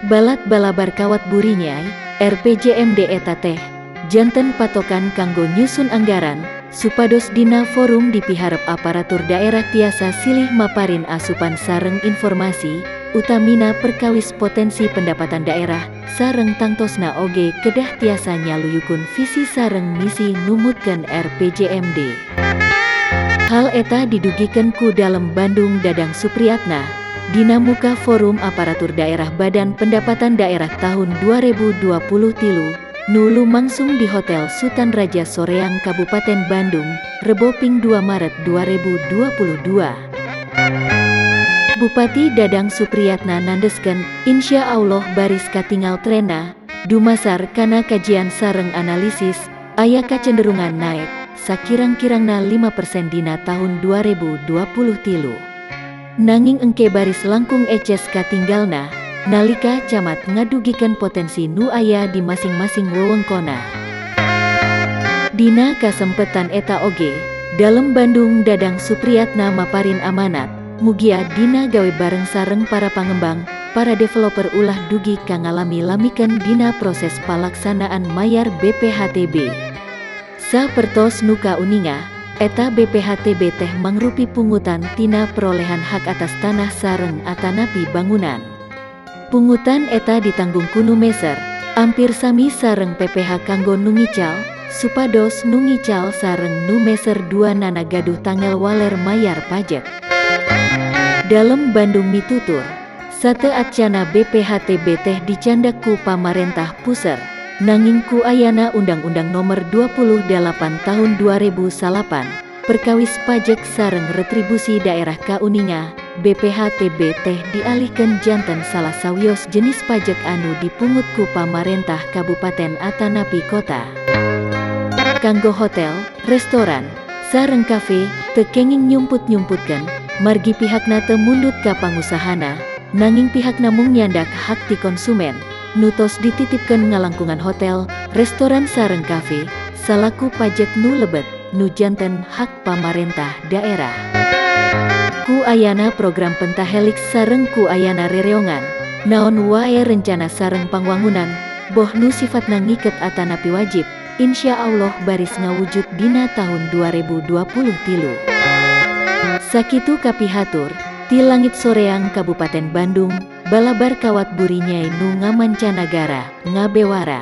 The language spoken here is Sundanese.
Balat balabar kawat burinyai, RPJMD eta teh janten patokan kanggo nyusun anggaran, supados dina forum dipiharep aparatur daerah tiasa silih maparin asupan sareng informasi, utamina perkawis potensi pendapatan daerah, sareng tangtosna oge kedah tiasa nyaluyukun visi sareng misi numutkeun RPJMD. Hal eta didugikeun ku Dalem Bandung Dadang Supriyatna, dina muka Forum Aparatur Daerah Badan Pendapatan Daerah tahun 2023, nu lumangsung di Hotel Sultan Raja Soreang, Kabupaten Bandung, Rebo ping 2 Maret 2022. Bupati Dadang Supriyatna nandeskeun, Insya Allah baris katingal trenna, dumasar kana kajian sareng analisis, aya kacenderungan naek, sakirang-kirangna 5% dina tahun 2023. Nanging engke baris langkung eces katinggalna, nalika camat ngadugikeun potensi nu aya di masing-masing wewengkonna. Dina kasempetan eta oge, Dalem Bandung Dadang Supriyatna maparin amanat, mugia dina gawe bareng sareng para pangembang, para developer ulah dugi ka ngalami lamikan dina proses palaksanaan mayar BPHTB. Sapertos nu kauninga, eta BPHTB teh mangrupi pungutan tina perolehan hak atas tanah sareng atanapi bangunan. Pungutan eta ditanggung ku nu meser, ampir sami sareng PPH kanggo nu ngical, supados nu ngical sareng nu meser duanana gaduh tangel waler mayar pajak. Dalem Bandung mitutur, sateuacana BPHTB teh dicandak ku pamarentah puser, nanging ku ayana Undang-Undang Nomor 28 Tahun 2009, perkawis pajak sareng retribusi daerah kauninga, BPHTB teh dialihkan janten salah sawios jenis pajak anu dipungut ku pamarentah kabupaten atanapi kota. Kanggo hotel, restoran, sareng kafe, teu kenging nyumput-nyumputkeun, margi pihakna teu mundut ka pangusahana, nanging pihakna mung nyandak hak ti konsumen, nu tos dititipkeun ngalangkungan hotel, restoran sareng kafe, salaku pajak nu lebet, nu janten hak pamarentah daerah. Ku ayana program pentahelix sareng ku ayana rereongan, naon wae rencana sareng pangwangunan, boh nu sifatna ngiket atanapi wajib, insya Allah baris ngawujud dina tahun 2023. Sakitu kapihatur, ti langit Soreang, Kabupaten Bandung, balabar kawat burinyai nu ngamancanagara, ngabewara.